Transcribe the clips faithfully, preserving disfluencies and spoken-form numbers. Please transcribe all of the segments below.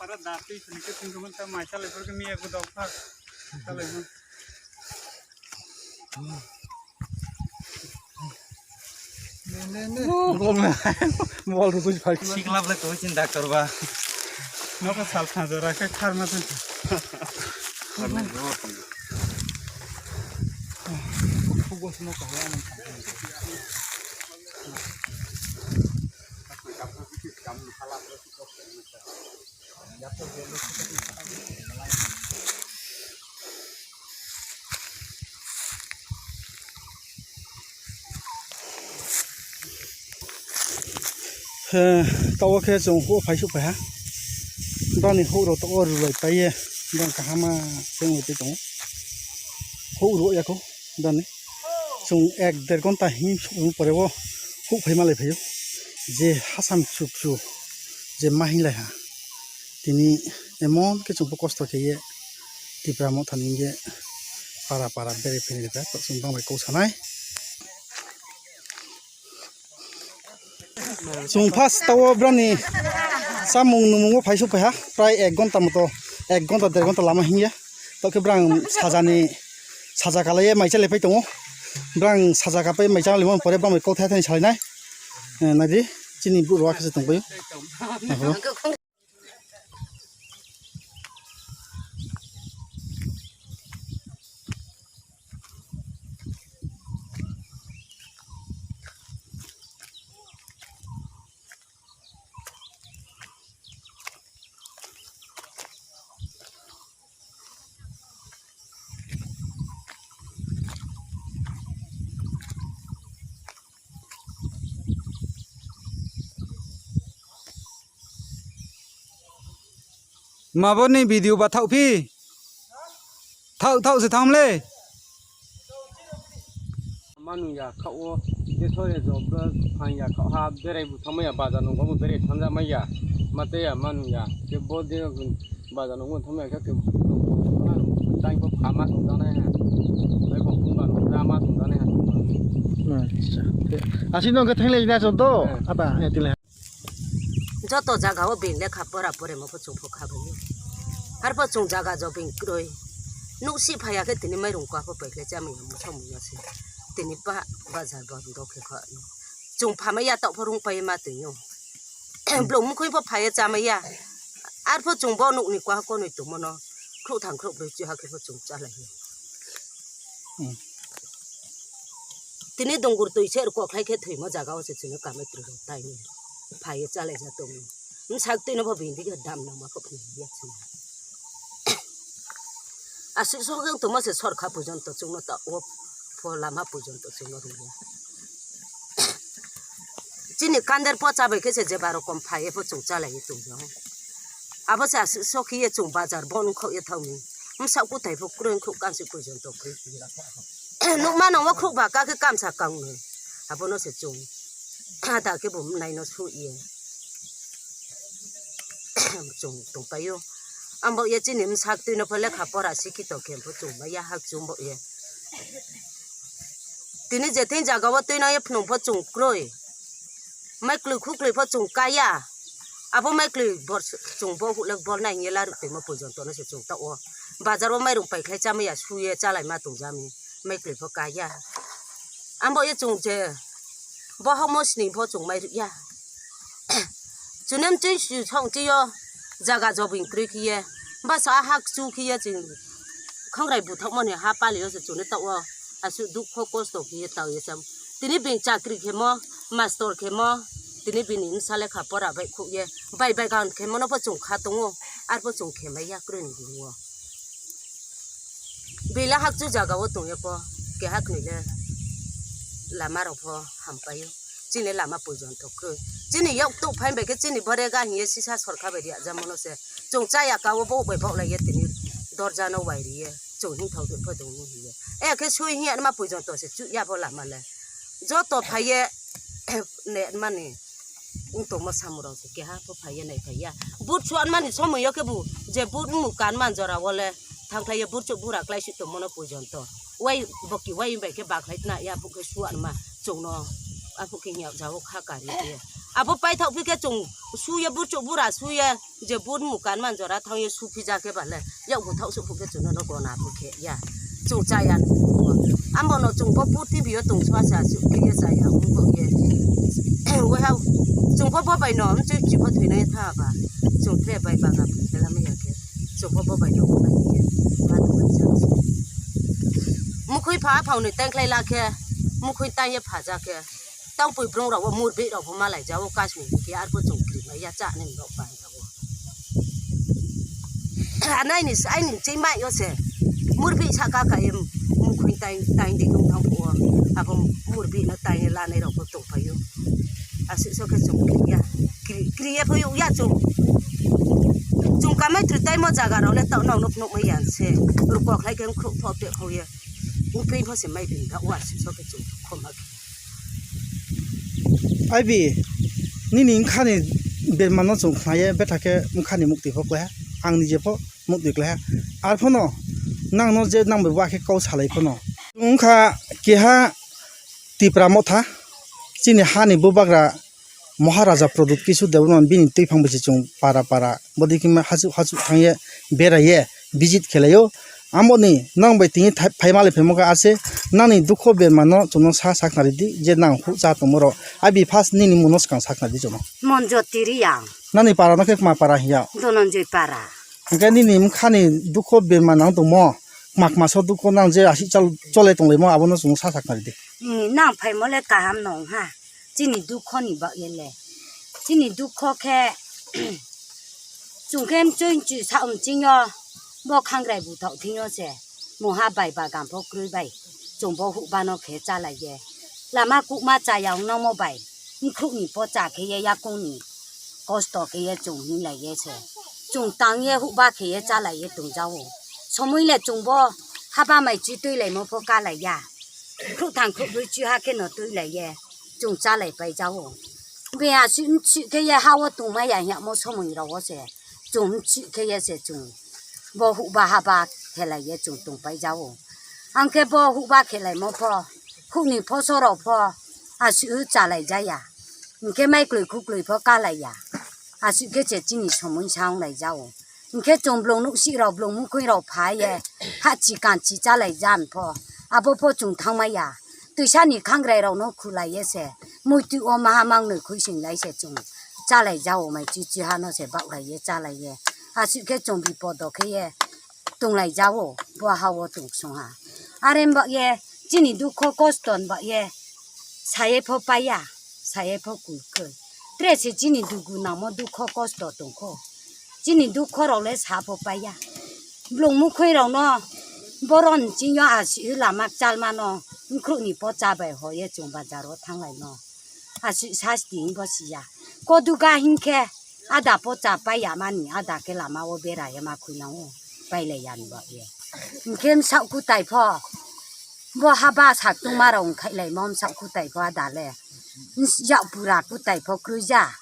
Para dati sini ke tinggal ta mai chalai pura ke mia ko dok phak. Chalai mo. Mol tu tuj phak. Sikla ble ko chin doctor ba. Noko sal thajo ra ke khar ma thajo. He, tawo khe chwng huk phai suk phai ha. Bani huk rok tawo rwlai pai ye. Bang kahama chwng bai twi tongo. Huk rw ya kho bani. Chwng ek der ghonta him suk pore o huk phai malai phai o. Je hasam chuk chuk je ma hinglai ha. Tini emon khe chwngbo kosto khe ye Tipra Motha ni hwnkhe para para bere pheni rwkha, to chwng bang bai kok sanai. Chwng first tawo brani samung numugo phai suk phai ha, prai ek ghonta moto, ek ghonta der ghonta lama hinya. To khe brang sajani, saja kalai ye mai chalai phai tongo. Brang saja kapai mai chalai mon pore bang bai kok thai thani salai nai. Eh, nadi chini bu rwa khe tong pai o. Mabo ni video ba thauh phi? Thauh, thauh se thang le. Manu ya kha o, je thore job ga phang ya kha ha, berai bu thang ya, bazar nung bo berai thang ja mai ya. Mate ya manu ya, ke bo de bazar nung bo thang ya kha ke, tang ko phama thang ja nai ha. Bai ko phung ba thang ja ma thang ja nai ha. Acha. Asi no ke thang le na chon to. Aba, eh, tile. Joto jaga o bini lekha pora poremo pho chwng pho kha bai. Arpho chwng jaga jo bini kwrwi. Nuk si phaiya khe tini mairung kwa pho pai khlai chamwi ya musa muya se. Tini ba bazar bo rok khe kha. Chwng phamaya tok pho rung pai ma twi o. Blong mukhwi pho phaiya chamaya. Arpho chwng bo nukni kwa konwi tongmano. Khruh thang khruh brwi chiha khe pho chwng chalai. Hmm. Tini dungur twi se rwkok khlai khe thwimo jaga o se chwngno kamai twrwk tai ni. Phaiwi chalai ja tongo. Bwsak twi no bo bini dige dam nangma kok phunukya chwngno. Aswk sok wng tongma se sorkha pujon to chwngno ta o pho lama pujon to chwngno rwya. Chini kander pocha bai khe se jeba rokom phaiye pho chwng chalaiwi tongjago. Abo se aswk sok khiye chwng bazar bon khokye thangwi. Bwsak kwtai pho kwrwi khuk kansi pujon to kwrwi. Nukmano o khuk ba kakhe kamsa kangnwi. Abono se chwng. Ada khe bo naino suye. Chwng tongpaio. Ambo ye chini bwsak twino pho lekha pora sikhi tongkhe pho chwng maya hak chwng bo ye. Tini je thing jaga o twi nang ye phunuk pho chwng kwrwi. Mai kwlwi khuklwi pho chwng kaya. Abo mai kwlwi bor chwng bo huklek bor nai hinye larwk tongma pujon tono se chwng ta o. Bazar o mairung pai khlai chamaya suye chalai ma tongjami. Mai kwlwi pho kaya. Ambo ye chwng je bohok mo sini pho chwng mai rwya. Chunem chwng song chiyo jaga jobing kwrwi khiye. Basa hak chu khiye chwng khangrai buthakmani ha palio se chwngno ta o. Aswk dukho kosto khiye tao ye sam. Tini bini chakri khemo, mastor khemo, tini bini bwsa lekha pora bai khuk ye. Bai bai gan khemo no pho chwng kha tongo, arpho chwng khemai ya kwrwini bini o. Bini hak chu jaga o tong ye pho, keha khwlai le lama rok pho ham pai o. Chini lama pujon to kwrwi. Chini yok tuk phain bai khe chini borega hiye sisa sorkha bai riya jamo no se. Chwng chaya ka o bo bai bok lai ye tini dorja no wai riye. Chwng hing thok twi pho tong nung hiye. E khe sui hiya ma pujon to se chu ya bo lama le. Joto phaiye ne mani ung tongma samung rok se keha pho phaiye nai phaiya. But suan mani somoi yo khe bu je but mu kan man jora o le thang khlai ye but chuk bura klai si tongmo no pujon to. Wai boki wai bai khe bakhlai tna ya bu khe suan ma chwng no. Aphuk khe hiya ja o kha kari ye. Abo paithok phi khe chwng suya, burchuk bura suya, je bun mukan man jora thangye su phi ja khe bale, yak buthok su phu khe chwng no gona phu khe ya. Chwng cha ya. Amo no chwng bo purthimbi yo tong swa sa su khe ya cha ya, um bo ye. Wai ha, chwng bo bo bai no, um chwng chi bo thwi nai tha ba. Chwng tre bai ba ga phu khe la me ya khe. Chwng bo bo bai no, um bai ye. Ma tu bai cha. Mukhwi pha phau ni tang khlai la khe, mukhwi tang ye pha ja khe. Tang pui brung rok bo murbi rok bo malai ja o kasni khe, ar bo chwng kri mai ya cha nai rok bai. Anaini, aini chimai yo se. Murbi saka ka em, mukhung tai, tai di kung thang po. Abo murbi no tai lanai rok bo tong payo. Asu so khe chwng kriya. Kri-, kriya phayo ya chwng. Chwng kamai twi tai mo jaga rok le tau nong nuk nuk mai yan se. Rukok lai khe khru pho te pho ye. Upri pho se mai bin ga wa su so khe chwng khoma. Aibi, nini wngkhani bermano chwng khnaye, betha khe wngkhani muktwi pho klaiha, ang nije pho muktwi klaiha. Ar phano nangno je nang bai wakhe kau salai phano. Wngkha keha Tipra Motha, chini hani bubagra Maharaja Pradyut Kishore Debbarma bini twiphang bai se chwng para para, bodi khe ma hachuk hachuk thangye beraye visit khelaio. Amoni nang bai tini thai-, phaimali phaimokha ase, nangni dukho bermano chwngno sa sakna ridi je nang huk cha tongmorok. Abi first nini mungno swkang sakna di chwngno. Monjoti Riyang. Nangni para no khe kma para hiya? Dhananjay para. Hwnkhe nini wngkhani dukho berma nang tongmo, kma kma so dukho nang je asi chal-, cholai tonglaimo abono chwngno sa sakna ridi. Ni nang phaimo le kaham nong ha. Chini dukho ni bagwi le. Chini dukho khe, chwng khe mchwng mchwng sa mchwng yo, bo khangrai buthok thing yo se, mungha bai bagan pho kwrwi bai, chwng bo hukbano khe chalai ye. Lama kukma chaya wng nangmo bai, mkhuk ni pocha khe ye, yakung ni kosto khe ye chwng hinlai ye se. Chwng tang ye hukba khe ye chalai ye tong jao. Somoi le chwng bo haba mai chi twi laimo pho kalai ya. Khruthang khrubrwi chiha kheno twi lai ye, chwng chalai pai jao. Be asi mchi khe ye ha o tongma ya hiya mo somoi rok o se, chwng mchi khe ye se chwng bo hukba haba khelai ye chwng tong pai jao. Ang khe bo hukba khelaimo pho, khukni phoso rok pho asi o chalai jaya. Hwnkhe maikloi khukloi pho kalai ya. Asi khe se chini somoi sa wng lai jao. Hwnkhe chwng blong nuksik rok, blong mukhung rok phai ye, ha chi kan chi chalai jan pho. Abo pho chwng thangma ya. Twisa ni khangrai rok no khulai ye se, muitu o maha mang noi khui sing lai se chwng chalai jao, mai chi chi ha no se baklai ye chalai ye. Aswk khe chwng bipod o khe ye tong lai jao, bo ha o tong song ha. Are bak ye chini dukho kosto bak ye sa ye pho pai ya, sa ye pho kul khe. Tre se chini dugu nangmo dukho kosto tong kho. Chini dukho rok le sa pho pai ya. Blong mukhung rok no boron chini yo asi lama chalma no mkhuk ni pocha bai ho ye chwng bazar o thang lai no. Asi sasti hing bo si ya. Koduga hing khe ada pocha pai ya mani ada khe lama o bera ye ma khui nang o pai lai ya ni bo ye. Hing khe msak kutai pho. Bo haba saktungma rok wngkhai lai mo msak kutai pho ada le. Yak pura kutai pho kwrwi ja.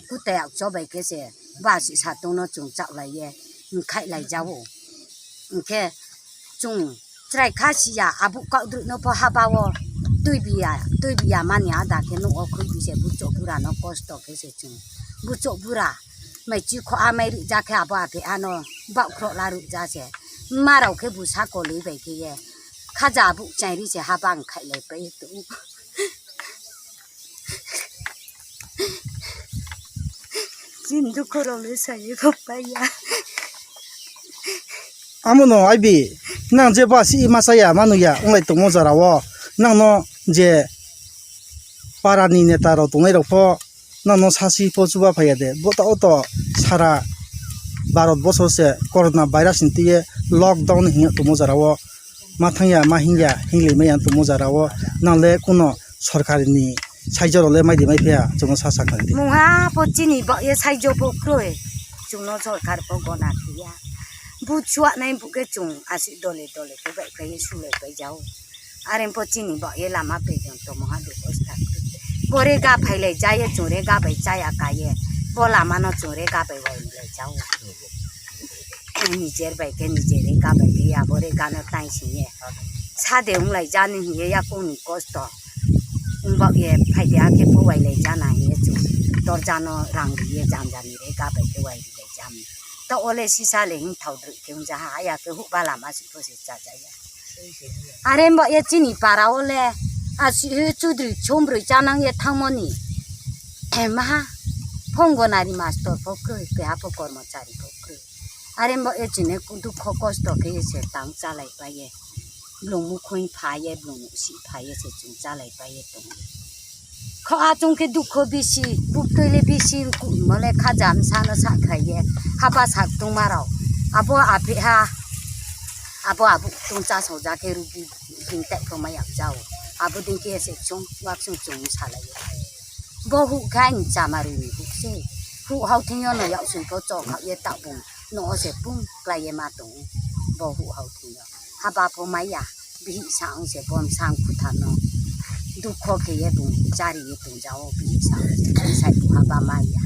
Kutai yak chobai khe se ba si satung no chwng chak lai ye wngkhai lai jao. Hwnkhe chwng chwrai kha si ya abuk kaudruk no pho haba o twi bi ya, twi bi ya mani ada khe nuk o khwi bi se buchuk bura no kosto khe se chwng. Buchuk bura mai chi kho amai ri ja khe abo aphi ano bak khro la ru ja se. Ma rok khe busa kolwi bai khe ye. Khaja abuk chairi se haba wngkhai lai pai tu. Chini dukho rok le sai kho pai ya. Amo no aibi nang je ba si ma saya manu ya wng lai tongmo jora o nang no je para ni neta rok tongnai rok pho nang no sasi pho chuba phai ya de. Bo ta o to sara Bharat bosor se corona virus ni twi ye lockdown hing tongmo jora o. Ma thang ya, ma hing ya, hing le mai ya tongmo jara o, nang le kuno sorkar ni saijo rok le mai di mai phiya, chwngno sa sa kha di. Mungha pho chini ba ye saijo pho kroi, chwngno sorkar pho gona phiya. Bu chuak nai bu khe chwng asi dole dole khe bai khe sulai pai jao. Are pho chini ba ye lama pe jong to mungha du bosta. Bo rega phai lai ja ye chwng rega bai cha ya ka ye. Bo lama no chwng rega bai wai lai jao. Nijer bai khe nijer rega bai khe abo rega no tai sing ye. Sade wng lai jani hing ye yakung ni kosto. Wng bak ye phai de akhe pho wai lai jana hing ye chwng. torjano rang riye jam jani re gabai khe wai rilai jam. Ta ole sisa le hing thau drui khe hung jaha aya khe huk ba lama si pho se cha cha ya. Are mbo ye chini para ole a si he chudri chombrui chanang ye thangmoni. Maha phongo nari mastor pho kroi keha pho kormochari pho kroi. Are mbo ye chini dukho kosto khe ye se tang chalai pa ye. Blong mukhung pha ye, blong si pha ye se chung chalai pa ye tong. Kho achung khe dukho bisi, buktui le bisi, mole khaja msano sa khai ye, haba sak tongma rao. Abo aphi ha, abo abu tong cha so ja khe rugi hing tai kho ma yak jao. Abo ding khe se chung, wak sung chung salai ye. Bo hu khai ni chama rui ni hu se. Hu hau thing yo no yak sung ko chok hau ye ta bung. No se pung klai ye ma tong. Bo hu hau thing yo. Haba pho maya, bihih sa wng se bom sang khuthar no. Dukho khe ye bung chari ye tong jao, bihih sa wng se, bihih sai bu haba maya.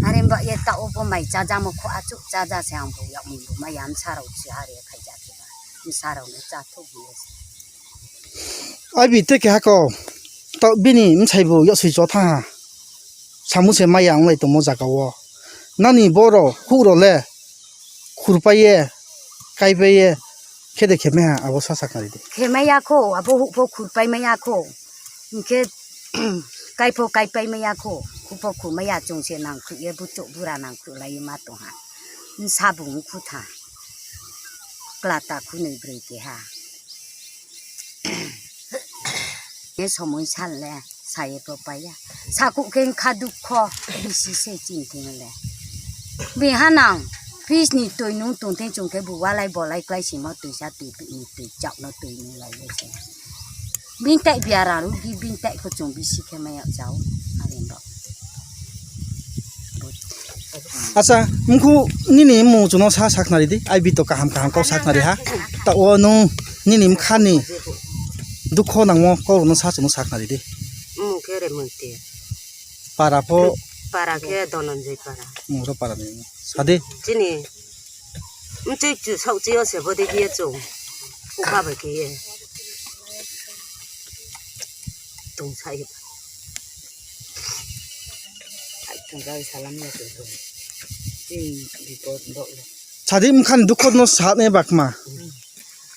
Are mba ye ta obo mai cha jamo kho achuk cha ja se ang bu yak mun bu maya, msa rao si ha re khai ja khe ba. Msa rao no cha thuk ye se. Abi te keha ko, to bini msai bu yok sui cho tha ha. Samu se maya wng lai tongmo jaga o. Nani boro huk ro le. Khurpai ye, kaipai ye, khe de khe maya abo sa saknari de. Khe maya kho, abo huk pho khurpai maya kho. Hingkhe kai pho kaipai maya kho. Huk pho khu maya chung se nang khu ye, buchuk bura nang khu lai ye ma tong ha. Sabung khu tha. Klata khu nui brui keha. Ye somoi sal le, saye to paya. Saku khe kha dukho, bisi se chinting le. Bihanang, fridge ni twi nung tongtheng chung khe bu walai bolai klai simo twi sa twi ni twi chak no twi nung lai le se. Bini tai biara rugi bini tai kho chung bisi khe maya jao. Are bo. Acha, mkhu nini mung chuno sa saknari di, ai bito kaham kaham kau saknari ha. Ta o nung nini mkhani dukho nangmo kau no sa chuno saknari di. Mung khe re mung te. Para pho. Para khe Dhananjay para. Mung ro para ni. Sadi. Chini mchik chu sau chi o se bo de ye chung. Ukha bai khe ye. Tung sai. Ai, tong jai salam ya tong tong. Tin bipod dok le. Sadi mkhan dukho no sa ne bakma.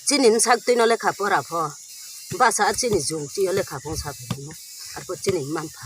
Chini msak twi no lekha pora pho. Basa chini jung chi o lekha pho sa pho. Arpo chini manpha.